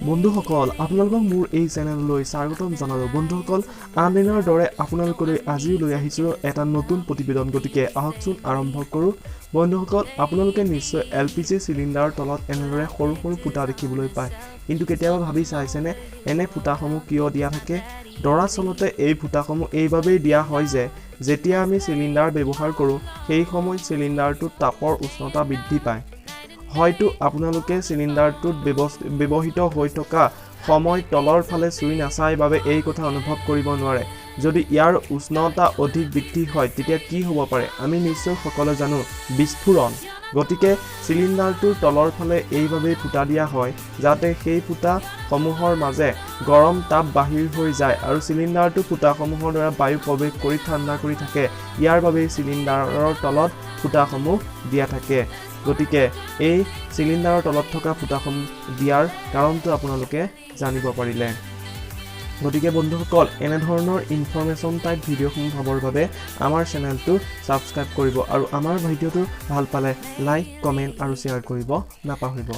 বন্ধুসকল, আপোনালোকক মোৰ এই চেনেললৈ স্বাগতম জনালোঁ। বন্ধুসকল, আন দিনাৰ দৰে আপোনালোকলৈ আজিও লৈ আহিছোঁ এটা নতুন প্ৰতিবেদন। গতিকে আহকচোন আৰম্ভ কৰোঁ। বন্ধুসকল, আপোনালোকে নিশ্চয় এলপিজি চিলিণ্ডাৰৰ তলত এনেদৰে সৰু সৰু ফুটা দেখিবলৈ পায়। কিন্তু কেতিয়াবা ভাবি চাইছেনে, এনে ফুটাসমূহ কিয় দিয়া থাকে? দৰাচলতে এই ফুটাসমূহ এইবাবেই দিয়া হয় যে যেতিয়া আমি চিলিণ্ডাৰ ব্যৱহাৰ কৰোঁ, সেই সময়ত চিলিণ্ডাৰটোত তাপৰ উষ্ণতা বৃদ্ধি পায়। হয়তো আপোনালোকে চিলিণ্ডাৰটোত ব্যৱহৃত হৈ থকা সময় তলৰ ফালে চুই নাচায় বাবে এই কথা অনুভৱ কৰিব নোৱাৰে। যদি ইয়াৰ উষ্ণতা অধিক বৃদ্ধি হয়, তেতিয়া কি হ'ব পাৰে আমি নিশ্চয় সকলোৱে জানো, বিস্ফোৰণ। গতিকে চিলিণ্ডাৰটোৰ তলৰ ফালে এইবাবেই ফুটা দিয়া হয় যাতে সেই ফুটাসমূহৰ মাজে গৰম তাপ বাহিৰ হৈ যায় আৰু চিলিণ্ডাৰটো ফুটাসমূহৰ দ্বাৰা বায়ু প্ৰৱেশ কৰি ঠাণ্ডা কৰি থাকে। ইয়াৰ বাবেই চিলিণ্ডাৰৰ তলত ফুটাসমূহ দিয়া থাকে। গতিকে এই চিলিণ্ডাৰৰ তলত থকা ফুটাসমূহ দিয়াৰ কাৰণটো আপোনালোকে জানিব পাৰিলে। গতিকে বন্ধুসকল, এনেধৰণৰ ইনফৰমেশ্যন টাইপ ভিডিঅ'সমূহ পাবৰ বাবে আমাৰ চেনেলটো ছাবস্ক্ৰাইব কৰিব আৰু আমাৰ ভিডিঅ'টো ভাল পালে লাইক, কমেণ্ট আৰু শ্বেয়াৰ কৰিব নাপাহৰিব।